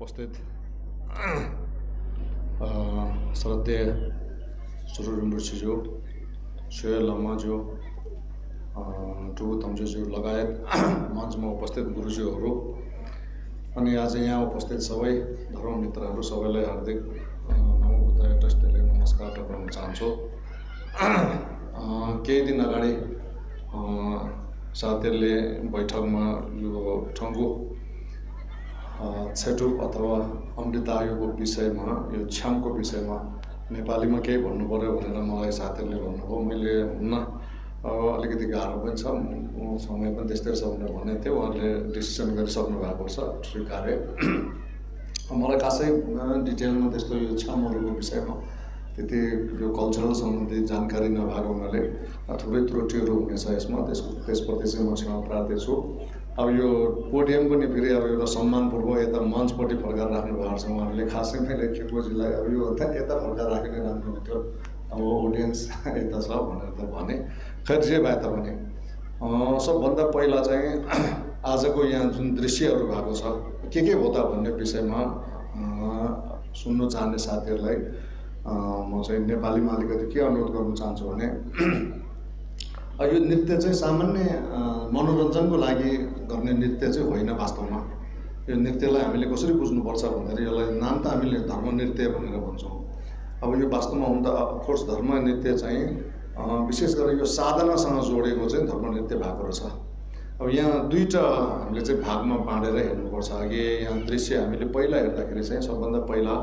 उपस्थित श्रद्धेय सुरु रिम्पोछेज्यू, श्वेय लामाज्यू, टु तम्जेज्यू लगायत मञ्चमा उपस्थित गुरुज्यूहरू अनि आज यहाँ उपस्थित सबै धर्ममित्रहरू सबैलाई हार्दिक नमो बुद्धाय दृष्टिले नमस्कार टक्राउन चाहन्छु। केही दिन अगाडि साथीहरूले बैठकमा यो ठङ्गु छेटु अथवा अमृतायुको विषयमा यो छ्यामको विषयमा नेपालीमा केही भन्नु पर्यो भनेर मलाई साथीहरूले भन्नुभयो। मैले हुन्न अलिकति गाह्रो पनि छ, समय पनि त्यस्तै छ भनेर भनेको थिएँ। उहाँहरूले डिसिसन गरिसक्नु भएको छ, स्वीकारे। मलाई खासै डिटेलमा त्यस्तो यो छ्यामहरूको विषयमा त्यति यो कल्चरल सम्बन्धी जानकारी नभएको हुनाले थुप्रै त्रुटिहरू हुनेछ यसमा, त्यसप्रति चाहिँ म क्षमा प्रार्थी छु। अब यो पोडियम पनि फेरि अब एउटा सम्मानपूर्वक यता मञ्चपट्टि फर्काएर राख्नु भएको छ उहाँहरूले। खासै मैले खेपोजीलाई अब यो यता फर्काएर राख्ने राम्रो हुन्थ्यो, अब ओडियन्स यता छ भनेर त भने। खैर जे भए तापनि सबभन्दा पहिला चाहिँ आजको यहाँ जुन दृश्यहरू भएको छ के हो त भन्ने विषयमा सुन्नु चाहने साथीहरूलाई म चाहिँ नेपालीमा अलिकति के अनुरोध गर्न चाहन्छु भने यो नृत्य चाहिँ सामान्य मनोरञ्जनको लागि गर्ने नृत्य चाहिँ होइन। वास्तवमा यो नृत्यलाई हामीले कसरी बुझ्नुपर्छ भन्दाखेरि यसलाई नाम त हामीले धर्म नृत्य भनेर भन्छौँ। अब यो वास्तवमा हुन त अफकोर्स धर्म नृत्य चाहिँ विशेष गरेर यो साधनासँग जोडेको चाहिँ धर्म नृत्य भएको रहेछ। अब यहाँ दुईवटा हामीले चाहिँ भागमा बाँडेर हेर्नुपर्छ। अघि यहाँ दृश्य हामीले पहिला हेर्दाखेरि चाहिँ सबभन्दा पहिला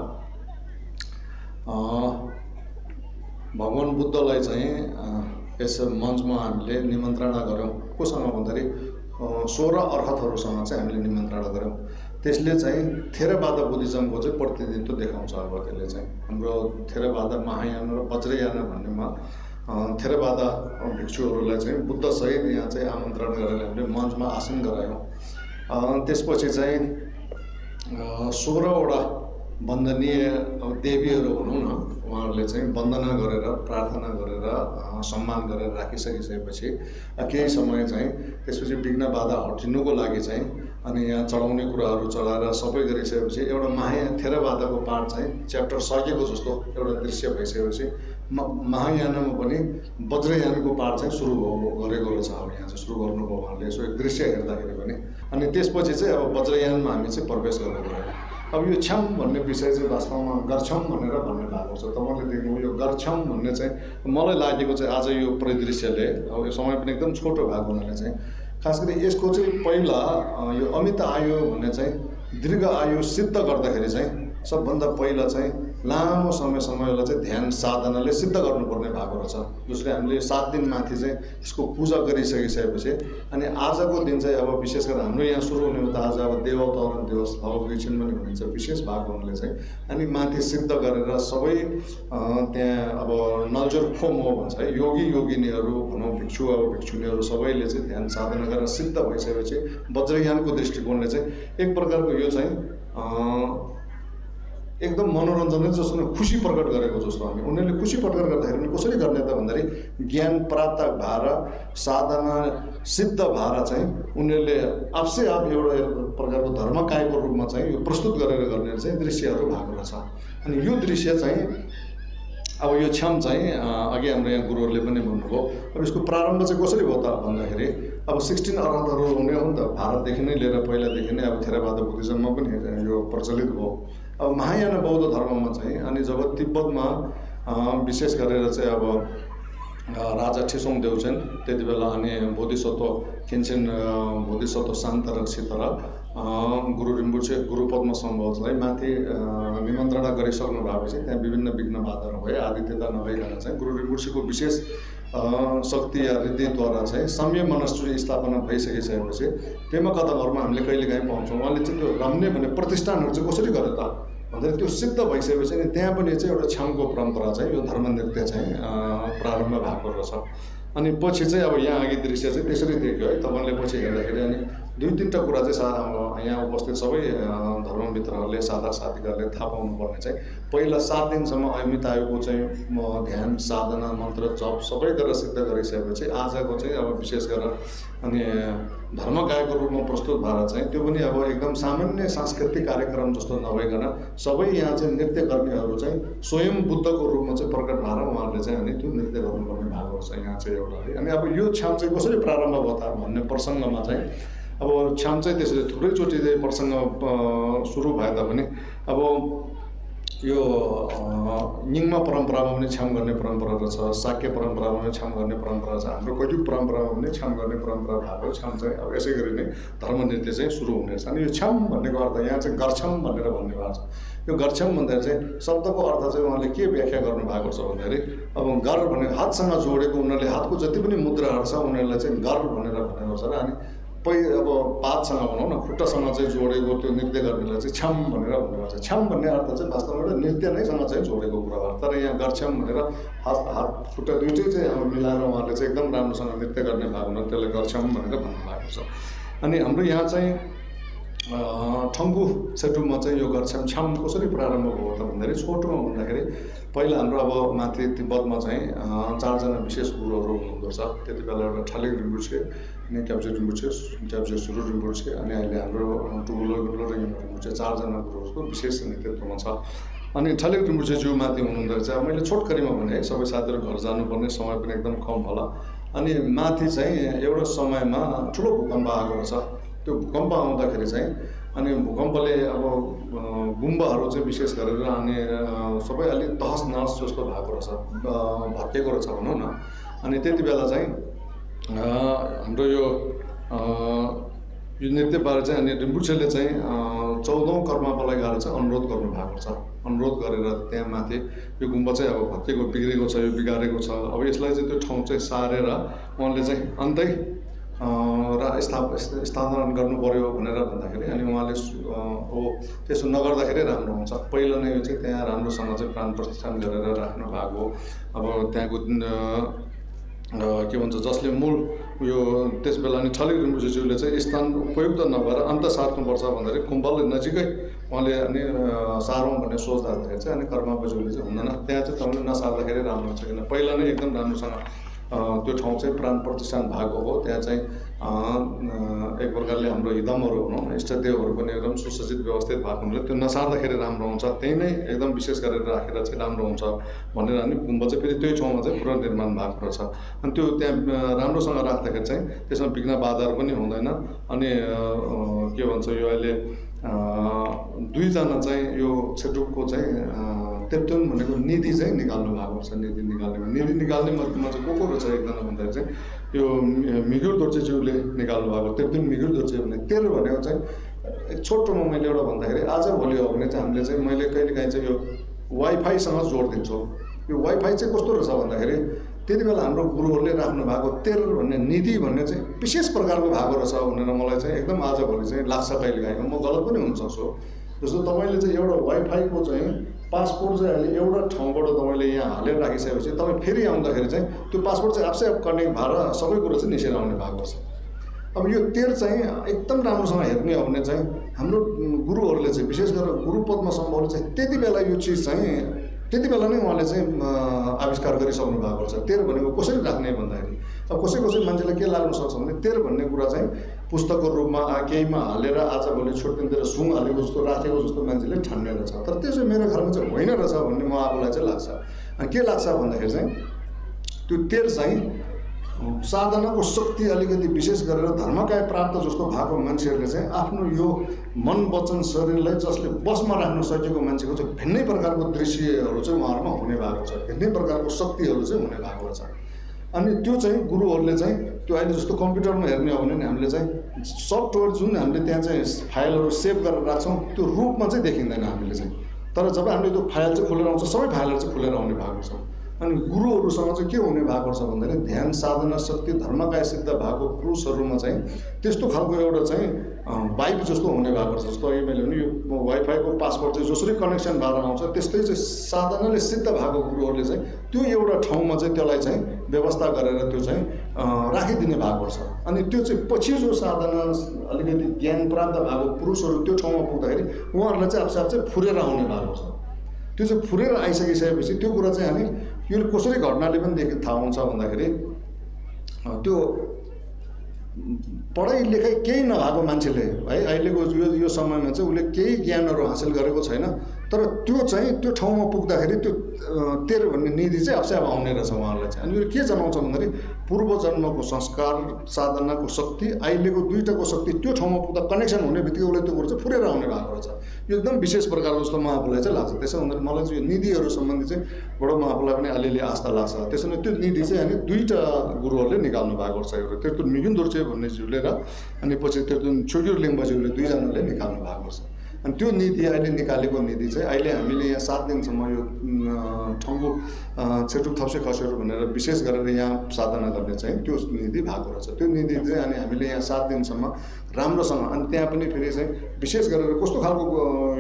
भगवान बुद्धलाई चाहिँ यस मञ्चमा हामीले निमन्त्रणा गऱ्यौँ। कोसँग भन्दाखेरि 16 अर्हतहरूसँग चाहिँ हामीले निमन्त्रणा गऱ्यौँ। त्यसले चाहिँ थेरवाद बुद्धिज्मको चाहिँ प्रतिनिधित्व देखाउँछ। अब त्यसले चाहिँ हाम्रो थेरवाद महायान र वज्रयान भन्नेमा थेरवाद भिक्षुहरूलाई चाहिँ बुद्धसहित यहाँ चाहिँ आमन्त्रण गरेर हामीले मञ्चमा आसन गरायौँ। त्यसपछि चाहिँ 16वटा वन्दनीय देवीहरू भनौँ न, उहाँहरूले चाहिँ वन्दना गरेर प्रार्थना गरेर सम्मान गरेर राखिसकिसकेपछि केही समय चाहिँ त्यसपछि विघ्न बाधा हटिनुको लागि चाहिँ अनि यहाँ चढाउने कुराहरू चढाएर सबै गरिसकेपछि एउटा थेरवादको पार्ट चाहिँ च्याप्टर सकिएको जस्तो एउटा दृश्य भइसकेपछि महायानमा पनि वज्रयानको पार्ट चाहिँ सुरु गरेको रहेछ। अब यहाँ चाहिँ सुरु गर्नुभयो उहाँहरूले यसो एक दृश्य हेर्दाखेरि पनि। अनि त्यसपछि चाहिँ अब वज्रयानमा हामी चाहिँ प्रवेश गरेको रहेछ। अब यो छ्याम भन्ने विषय चाहिँ वास्तवमा गर्छौँ भनेर भन्ने भएको छ। तपाईँले देख्नु यो गर्छौँ भन्ने चाहिँ मलाई लागेको चाहिँ आज यो परिदृश्यले अब यो समय पनि एकदम छोटो भएको हुनाले चाहिँ खास गरी यसको चाहिँ पहिला यो अमित आयु भन्ने चाहिँ दीर्घ आयु सिद्ध गर्दाखेरि चाहिँ सबभन्दा पहिला चाहिँ लामो समयलाई चाहिँ ध्यान साधनाले सिद्ध गर्नुपर्ने भएको रहेछ। जसले हामीले 7 दिन माथि चाहिँ यसको पूजा गरिसकिसकेपछि अनि आजको दिन चाहिँ अब विशेष गरेर हाम्रो यहाँ सुरु हुने हो त आज अब देवतरण दिवस भवगैछिन पनि भनिन्छ विशेष भएको हुनाले चाहिँ अनि माथि सिद्ध गरेर सबै त्यहाँ अब नल्जर फोम हो भन्छ योगी योगिनीहरू भनौँ भिक्षु अब भिक्षुनीहरू सबैले चाहिँ ध्यान साधना गरेर सिद्ध भइसकेपछि वज्रयानको दृष्टिकोणले चाहिँ एक प्रकारको यो चाहिँ एकदम मनोरञ्जन जस्तो खुसी प्रकट गरेको जस्तो हामी उनीहरूले खुसी प्रकट गर्दाखेरि कसरी गर्ने त भन्दाखेरि ज्ञान प्राप्त भएर साधना सिद्ध भएर चाहिँ उनीहरूले आफसे आफ एउटा प्रकारको धर्मकायको रूपमा चाहिँ यो प्रस्तुत गरेर गर्ने चाहिँ दृश्यहरू भएको रहेछ। अनि यो दृश्य चाहिँ अब यो छ्याम चाहिँ अघि हाम्रो यहाँ गुरुहरूले पनि भन्नुभयो। अब यसको प्रारम्भ चाहिँ कसरी भयो त भन्दाखेरि अब 16 अर्हतहरू हुने हो नि त भारतदेखि नै लिएर पहिलादेखि नै अब थेरवाद बुद्धिज्ममा पनि यो प्रचलित भयो। अब महायान बौद्ध धर्ममा चाहिँ अनि जब तिब्बतमा विशेष गरेर चाहिँ अब राजा ठिसोङ देउचेन त्यति बेला अनि बोधिसत्व खिन्चेन बोधिसत्व शान्त रक्षित र गुरु रिम्पोछे गुरुपद्म सम्भवलाई माथि निमन्त्रणा गरिसक्नु भएपछि त्यहाँ विभिन्न विघ्न बाधाहरू भए आदित्यता नभइकन चाहिँ गुरु रिम्पोछेको विशेष शक्ति या हृदयद्वारा चाहिँ सम्य मोनास्ट्री स्थापना भइसकिसकेपछि पेमा कथाहरूमा हामीले कहिलेकाहीँ पाउँछौँ। उहाँले चाहिँ त्यो रम्ने भन्ने प्रतिष्ठानहरू चाहिँ कसरी गर्यो त भन्दाखेरि त्यो सिद्ध भइसकेपछि नि त्यहाँ पनि चाहिँ एउटा छ्यामको परम्परा चाहिँ यो धर्म नृत्य चाहिँ प्रारम्भ भएको रहेछ। अनि पछि चाहिँ अब यहाँ अघि दृश्य चाहिँ त्यसरी देख्यो है तपाईँले पछि हेर्दाखेरि अनि 2-3टा कुरा चाहिँ यहाँ उपस्थित सबै धर्ममित्रहरूले साथीहरूले थाहा पाउनुपर्ने चाहिँ पहिला 7 दिनसम्म अमित आयोगको चाहिँ म ध्यान साधना मन्त्र जप सबै गरेर सिद्ध गरिसकेपछि आजको चाहिँ अब विशेष गरेर अनि धर्मकायको रूपमा प्रस्तुत भएर चाहिँ त्यो पनि अब एकदम सामान्य सांस्कृतिक कार्यक्रम जस्तो नभइकन सबै यहाँ चाहिँ नृत्यकर्मीहरू चाहिँ स्वयं बुद्धको रूपमा चाहिँ प्रकट भएर उहाँहरूले चाहिँ अनि त्यो नृत्य गर्नुपर्ने भएको छ यहाँ चाहिँ एउटा है। अनि अब यो छाम चाहिँ कसरी प्रारम्भ भयो त भन्ने प्रसङ्गमा चाहिँ अब छाम चाहिँ त्यसरी थुप्रैचोटि चाहिँ प्रसङ्ग सुरु भए तापनि अब यो निङमा परम्परामा पनि छाम गर्ने परम्परा रहेछ, शाक्य परम्परामा पनि छाम गर्ने परम्परा छ, हाम्रो कलियुग परम्परामा पनि छाम गर्ने परम्परा भएको छाम चाहिँ अब यसै गरी नै धर्म नृत्य चाहिँ सुरु हुनेछ। अनि यो छाम भन्नेको अर्थ यहाँ चाहिँ गर्छम भनेर भन्ने भएको छ। यो गर्छम भन्दाखेरि चाहिँ शब्दको अर्थ चाहिँ उहाँले के व्याख्या गर्नु भएको छ भन्दाखेरि अब गर भने हातसँग जोडेको उनीहरूले हातको जति पनि मुद्राहरू छ उनीहरूलाई चाहिँ गर भनेर भनेको छ र अनि अब पातसँग भनौँ न खुट्टासँग चाहिँ जोडेको त्यो नृत्य गर्नेलाई चाहिँ छ्याम भनेर भन्ने गर्छ। छ्याम भन्ने अर्थ चाहिँ वास्तवमा एउटा नृत्य नैसँग चाहिँ जोडेको कुरा हो। तर यहाँ गर्छ्याम भनेर हात खुट्टा दुइटै चाहिँ अब मिलाएर उहाँले चाहिँ एकदम राम्रोसँग नृत्य गर्ने भएको हुनाले त्यसलाई गर्छ्याम भनेर भन्नुभएको छ। अनि हाम्रो यहाँ चाहिँ ठङ्गु सेटुमा चाहिँ यो गर्छ्याम छ्याम कसरी प्रारम्भ भयो त भन्दाखेरि छोटोमा भन्दाखेरि पहिला हाम्रो अब माथि तिब्बतमा चाहिँ 4 जना विशेष गुरुहरू हुनुहुँदो रहेछ। त्यति बेला एउटा ठालिङ रिम्बुछे, अनि क्याप्चे रिम्बुछे, क्याप्चे सुरु रिम्बुछे, अनि अहिले हाम्रो टुगुलो र रिम्बुछे 4 जना गुरुहरूको विशेष नेतृत्वमा छ। अनि ठालिङ रिम्बुछेज्यू माथि हुनुहुँदो रहेछ। मैले छोटकरीमा भने है सबै साथीहरू घर जानुपर्ने समय पनि एकदम कम होला। अनि माथि चाहिँ एउटा समयमा ठुलो भूकम्प आएको रहेछ। त्यो भूकम्प आउँदाखेरि चाहिँ अनि भूकम्पले अब गुम्बाहरू चाहिँ विशेष गरेर अनि सबै अलिक तहस नहस जस्तो भएको रहेछ, भत्केको रहेछ भनौँ न। अनि त्यति बेला चाहिँ हाम्रो यो नृत्यबारे चाहिँ अनि रिम्बुछेले चाहिँ 14औं कर्मापालाई गएर चाहिँ अनुरोध गर्नुभएको छ। अनुरोध गरेर त्यहाँ माथि यो गुम्बा चाहिँ अब भत्केको बिग्रेको छ, यो बिगारेको छ, अब यसलाई चाहिँ त्यो ठाउँ चाहिँ सारेर उहाँले चाहिँ अन्तै स्थानान्तरण गर्नु पर्यो भनेर भन्दाखेरि अनि उहाँले हो त्यसो नगर्दाखेरि राम्रो हुन्छ, पहिला नै यो चाहिँ त्यहाँ राम्रोसँग चाहिँ प्राण प्रतिष्ठान गरेर राख्नु भएको। अब त्यहाँको के भन्छ जसले मूल यो त्यस बेला नि ठलिङ रिम्बुछेज्यूले चाहिँ स्थान उपयुक्त नभएर अन्त सार्नुपर्छ भन्दाखेरि कुम्भलले नजिकै उहाँले अनि सारौँ भन्ने सोच्दाखेरि चाहिँ अनि कर्मापज्यूले चाहिँ हुँदैन, त्यहाँ चाहिँ तपाईँले नसार्दाखेरि राम्रो हुन्छ, किन पहिला नै एकदम राम्रोसँग त्यो ठाउँ चाहिँ प्राण प्रतिष्ठान भएको हो। त्यहाँ चाहिँ एक प्रकारले हाम्रो हिदमहरू भनौँ न इष्टदेवहरू पनि एकदम सुसज्जित व्यवस्थित भएको हुनाले त्यो नसार्दाखेरि राम्रो हुन्छ, त्यही नै एकदम विशेष गरेर राखेर चाहिँ राम्रो हुन्छ भनेर अनि गुम्बा चाहिँ फेरि त्यही ठाउँमा चाहिँ पुनर्निर्माण भएको रहेछ। अनि त्यो त्यहाँ राम्रोसँग राख्दाखेरि चाहिँ त्यसमा विघ्न बाधाहरू पनि हुँदैन। अनि के भन्छ यो अहिले 2 जना चाहिँ यो छेटुकको चाहिँ तेप्तुन भनेको निधि चाहिँ निकाल्नु भएको छ। निधि निकाल्ने मध्येमा चाहिँ को रहेछ एकजना भन्दाखेरि चाहिँ यो मिगुर दोर्जेज्यूले निकाल्नु भएको। तेप्तुन मिगुर दोर्जे भने तेल भनेको चाहिँ छोटोमा मैले एउटा भन्दाखेरि आज भोलि हो भने चाहिँ हामीले चाहिँ मैले कहिलेकाहीँ चाहिँ यो वाइफाईसँग जोडिदिन्छु। यो वाइफाई चाहिँ कस्तो रहेछ भन्दाखेरि त्यति बेला हाम्रो गुरुहरूले राख्नु भएको तेल भन्ने निधि भन्ने चाहिँ विशेष प्रकारको भएको रहेछ भनेर मलाई चाहिँ एकदम आजभोलि चाहिँ लाग्छ। कहिलेकाहीँ म गलत पनि हुनसक्छु। जस्तो तपाईँले चाहिँ एउटा वाइफाईको चाहिँ पासपोर्ट चाहिँ अहिले एउटा ठाउँबाट तपाईँले यहाँ हालेर राखिसकेपछि तपाईँ फेरि आउँदाखेरि चाहिँ त्यो पासपोर्ट चाहिँ आफै कनेक्ट भएर सबै कुरो चाहिँ निस्केर आउने भएको छ। अब यो तेल चाहिँ एकदम राम्रोसँग हेर्ने हो भने चाहिँ हाम्रो गुरुहरूले चाहिँ विशेष गरेर गुरुपद्म सम्भवले चाहिँ त्यति बेला यो चिज चाहिँ त्यति बेला नै उहाँले चाहिँ आविष्कार गरिसक्नु भएको छ। तेल भनेको कसरी राख्ने भन्दाखेरि अब कसै मान्छेलाई के लाग्न सक्छ भने तेल भन्ने कुरा चाहिँ पुस्तकको रूपमा केहीमा हालेर आजभोलि छोटदिनतिर सुङ हालेको जस्तो राखेको जस्तो मान्छेले ठान्ने रहेछ। तर त्यसो मेरो घरमा चाहिँ होइन रहेछ भन्ने म आफूलाई चाहिँ लाग्छ। अनि के लाग्छ भन्दाखेरि चाहिँ त्यो तेल चाहिँ साधनाको शक्ति अलिकति विशेष गरेर धर्मकाय प्राप्त जस्तो भएको मान्छेहरूले चाहिँ आफ्नो यो मन वचन शरीरलाई जसले बसमा राख्न सकेको मान्छेको चाहिँ भिन्नै प्रकारको दृश्यहरू चाहिँ उहाँहरूमा हुने भएको छ, भिन्नै प्रकारको शक्तिहरू चाहिँ हुने भएको छ। अनि त्यो चाहिँ गुरुहरूले चाहिँ त्यो अहिले जस्तो कम्प्युटरमा हेर्ने हो भने नि हामीले चाहिँ सफ्टवेयर जुन हामीले त्यहाँ चाहिँ फाइलहरू सेभ गरेर राख्छौँ त्यो रूपमा चाहिँ देखिँदैन हामीले चाहिँ। तर जब हामीले त्यो फाइल चाहिँ खुलेर आउँछ सबै फाइलहरू चाहिँ खुलेर आउने भएको छ। अनि गुरुहरूसँग चाहिँ के हुने भएको छ भन्दाखेरि ध्यान साधना शक्ति धर्मकाय सिद्ध भएको पुरुषहरूमा चाहिँ त्यस्तो खालको एउटा चाहिँ वाइब जस्तो हुने भएको छ। जस्तो अघि मैले भने यो वाइफाईको पासवर्ड चाहिँ जसरी कनेक्सन भएर आउँछ त्यस्तै चाहिँ साधनाले सिद्ध भएको गुरुहरूले चाहिँ त्यो एउटा ठाउँमा चाहिँ त्यसलाई चाहिँ व्यवस्था गरेर त्यो चाहिँ राखिदिने भएको छ। अनि त्यो चाहिँ पछि जो साधना अलिकति ज्ञान प्राप्त भएको पुरुषहरू त्यो ठाउँमा पुग्दाखेरि उहाँहरूलाई चाहिँ आफै चाहिँ फुरेर आउने भएको छ। त्यो चाहिँ फुरेर आइसकिसकेपछि त्यो कुरा चाहिँ हामी यो कसरी घटनाले पनि थाहा हुन्छ भन्दाखेरि त्यो पढाइ लेखाइ केही नभएको मान्छेले है अहिलेको यो समयमा चाहिँ उसले केही ज्ञानहरू हासिल गरेको छैन, तर त्यो चाहिँ त्यो ठाउँमा पुग्दाखेरि त्यो तेरो भन्ने निधि चाहिँ आफै आउने रहेछ उहाँहरूलाई चाहिँ। अनि यो के जनाउँछ भन्दाखेरि पूर्व जन्मको संस्कार साधनाको शक्ति अहिलेको दुईटाको शक्ति त्यो ठाउँमा पुग्दा कनेक्सन हुने बित्तिकै उसले त्यो कुरो चाहिँ फुरेर आउने भएको रहेछ। यो एकदम विशेष प्रकारको जस्तो म आफूलाई चाहिँ लाग्छ। त्यसो हुँदाखेरि मलाई चाहिँ यो निधिहरू सम्बन्धी चाहिँ बडो म आफूलाई पनि अलिअलि आस्था लाग्छ। त्यसो भने त्यो निधि चाहिँ अनि दुईटा गुरुहरूले निकाल्नु भएको रहेछ। एउटा त्यो मिगुन दोर्चे भन्ने ज्यूले र अनि पछि त्यो जुन छोग्युर लिम्बाज्यूले दुईजनाले निकाल्नु भएको छ। अनि त्यो निधि अहिले निकालेको निधि चाहिँ अहिले हामीले यहाँ 7 दिनसम्म यो ठङ्गु छेटुक थप्से खसेहरू भनेर विशेष गरेर यहाँ साधना गर्ने चाहिँ त्यो निधि भएको रहेछ। त्यो निधि चाहिँ अनि हामीले यहाँ 7 दिनसम्म राम्रोसँग अनि त्यहाँ पनि फेरि चाहिँ विशेष गरेर कस्तो खालको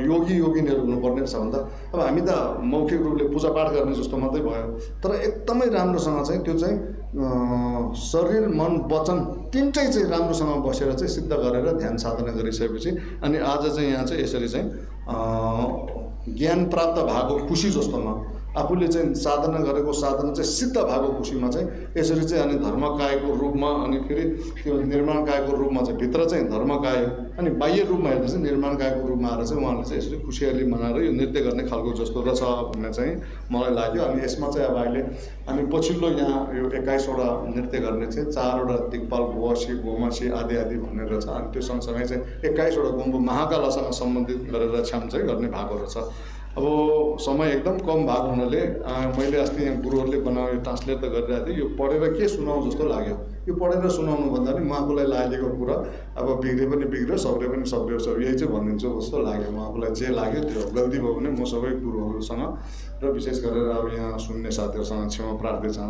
योगिनीहरू हुनुपर्ने छ भन्दा अब हामी त मौखिक रूपले पूजापाठ गर्ने जस्तो मात्रै भयो, तर एकदमै राम्रोसँग चाहिँ त्यो चाहिँ शरीर मन वचन तिनटै चाहिँ राम्रोसँग बसेर चाहिँ सिद्ध गरेर ध्यान साधना गरिसकेपछि अनि आज चाहिँ यहाँ चाहिँ यसरी चाहिँ ज्ञान प्राप्त भएको खुसी जस्तोमा आफूले चाहिँ साधना गरेको साधना चाहिँ सिद्ध भएको खुसीमा चाहिँ यसरी चाहिँ अनि धर्मकायको रूपमा अनि फेरि त्यो निर्माणकायको रूपमा चाहिँ भित्र चाहिँ धर्मकाय अनि बाह्य रूपमा हेर्दा चाहिँ निर्माणकायको रूपमा आएर चाहिँ उहाँले चाहिँ यसरी खुसियाली मनाएर यो नृत्य गर्ने खालको जस्तो रहेछ भन्ने चाहिँ मलाई लाग्यो। अनि यसमा चाहिँ अब अहिले हामी पछिल्लो यहाँ यो 21वटा नृत्य गर्ने चाहिँ 4वटा दिक्पाल गोवासी गोमासी आदि आदि भन्ने रहेछ। अनि त्यो सँगसँगै चाहिँ 21वटा गुम्बु महाकालासँग सम्बन्धित गरेर छ्याम चाहिँ गर्ने भएको रहेछ। अब समय एकदम कम भएको हुनाले मैले अस्ति यहाँ गुरुहरूले बनायो ट्रान्सलेट त गरिरहेको थिएँ। यो पढेर के सुनाउँ जस्तो लाग्यो। यो पढेर सुनाउनु भन्दा पनि म आफूलाई लागेको कुरा अब बिग्रे पनि बिग्रियो सब्रे पनि सब्रियो यही चाहिँ भनिदिन्छु जस्तो लाग्यो। म आफूलाई जे लाग्यो त्यो गल्ती भयो भने म सबै गुरुहरूसँग र विशेष गरेर अब यहाँ सुन्ने साथीहरूसँग क्षमा प्रार्थना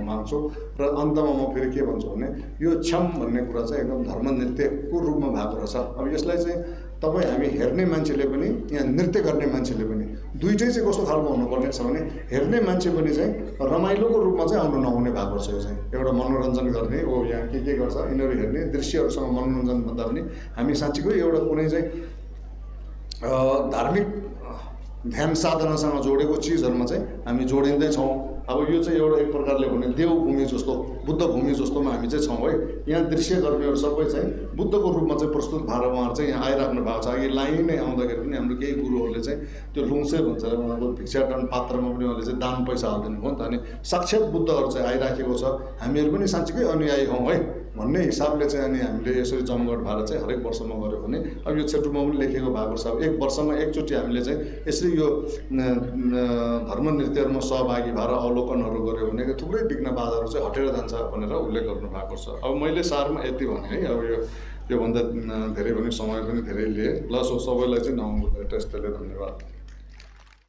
माग्छु। र अन्तमा म फेरि के भन्छु भने यो छ्याम भन्ने कुरा चाहिँ एकदम धर्म नृत्यको रूपमा भएको रहेछ। अब यसलाई चाहिँ तपाईँ हामी हेर्ने मान्छेले पनि यहाँ नृत्य गर्ने मान्छेले पनि दुइटै चाहिँ कस्तो खालको हुनुपर्ने छ भने हेर्ने मान्छे पनि चाहिँ रमाइलोको रूपमा चाहिँ आउनु नहुने भएको छ। यो चाहिँ एउटा मनोरञ्जन गर्ने ओ यहाँ के गर्छ यिनीहरू हेर्ने दृश्यहरूसँग मनोरञ्जन भन्दा पनि हामी साँच्चीकै एउटा कुनै चाहिँ धार्मिक ध्यान साधनासँग जोडेको चिजहरूमा चाहिँ हामी जोडिँदैछौँ। अब यो चाहिँ एउटा एक प्रकारले भने देवभूमि जस्तो बुद्ध भूमि जस्तोमा हामी चाहिँ छौँ है। यहाँ दृश्यकर्मीहरू सबै चाहिँ बुद्धको रूपमा चाहिँ प्रस्तुत भएर उहाँहरू चाहिँ यहाँ आइराख्नु भएको छ। अघि लाइनै आउँदाखेरि पनि हाम्रो केही गुरुहरूले चाहिँ त्यो लुङ्से भन्छ उहाँको भिक्षाटन पात्रमा पनि उहाँले चाहिँ दान पैसा हालिदिनु भयो नि त। अनि साक्षात् बुद्धहरू चाहिँ आइराखेको छ। हामीहरू पनि साँच्चीकै अनुयायी हौँ है भन्ने हिसाबले चाहिँ अनि हामीले यसरी जमघट भएर चाहिँ हरेक वर्षमा गऱ्यो भने अब यो छेटुमा पनि लेखेको भएको छ। अब एक वर्षमा एकचोटि हामीले चाहिँ यसरी यो धर्म नृत्यहरूमा सहभागी भएर अवलोकनहरू गऱ्यो भने थुप्रै विघ्न बाधाहरू चाहिँ हटेर जान्छ भनेर उल्लेख गर्नु भएको छ। अब मैले सारमा यति भने है। अब योभन्दा धेरै पनि समय पनि धेरै लिएँ। ल सबैलाई चाहिँ नमस्ते त्यसैले धन्यवाद।